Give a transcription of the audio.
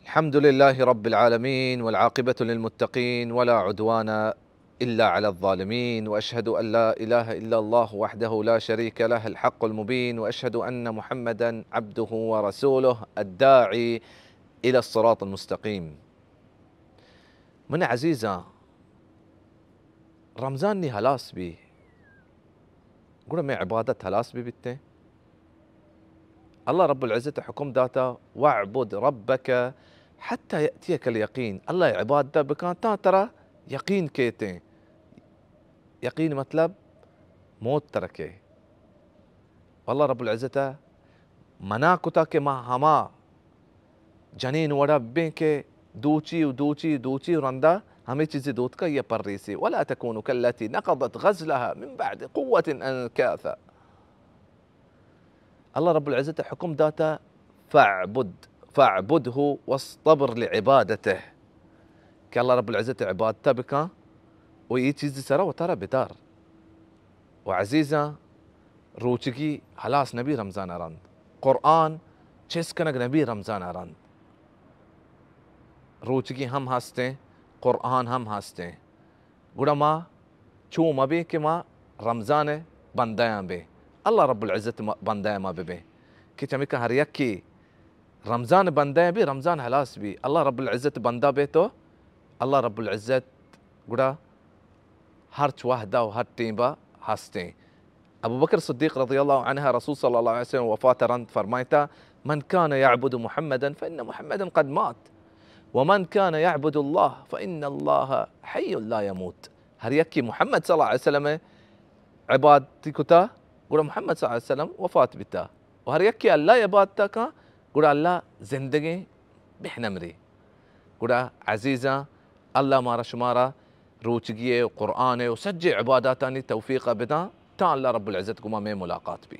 الحمد لله رب العالمين، والعاقبة للمتقين، ولا عدوان إلا على الظالمين، وأشهد أن لا إله إلا الله وحده لا شريك له الحق المبين، وأشهد أن محمدا عبده ورسوله الداعي إلى الصراط المستقيم. من عزيزا، رمضان نی ہلاس بی، گڑا مئے عبادت ہلاس بہ بیتیں۔ اللہ رب العزت حکم داتا، واعبد ربک حتی یأتیک الیقین۔ اللہ عبادت بکن تاں ترا یقین کیتیں۔ یقین مطلب موت ترا کئے۔ اللہ رب العزت منع کتا کہ ما ہما جنین وڑا بیں کہ دوچی و دوچی دوچی و رندا ہمے چیزی دوتکا یا پریسی۔ ولا تکونوا کالتی نقضت غزلها من بعد قوة انکاثا۔ اللہ رب العزت حکم داتا، فاعبد، فاعبده واصطبر لعبادته، کہ اللہ رب العزت عبادتا بکن و اے چیزی سرا وتارا بدار۔ و عزیزاں، روچگی ہلاس نبی رمضان ء رند، قرآن چست کنگ نبی رمضان ء رند۔ روچگی ہم ہستیں، قرآن ہم ہستیں۔ گڑا ما چو مبیں کہ ما رمضان ء بندیاں بیں، اللہ رب العزت ء بندیاں ما ببیں۔ کہ چمیکہ ہر یکے رمضان ء بندیاں بی، رمضان ہلاس بی، اللہ رب العزت ء بندہ بے تو اللہ رب العزت گڑا ہرچ وہدا و ہر ٹیمبا ہستیں۔ ابوبکر صدیق رضی اللہ عنہ، رسول صلی اللہ علیہ وسلم وفات رند فرمائتا، من كان يعبد محمدا فإن محمدا قد مات، ومن كان يعبد الله فإن الله حي لا يموت۔ ہر یکی محمد صلی اللہ علیہ وسلم عبادتی کتا، گڑا محمد صلی اللہ علیہ وسلم وفات بیتا۔ و ہر یکی اللہ عبادتا کن، گڑا اللہ زندگیں، بہ نمری۔ گڑا عزیزاں، اللہ مارا شمارا روچگی ء و قرآن ء و سجے عباداتانی توفیق ء بداں، تاں اللہ رب العزت گما مئے ملاقات بی۔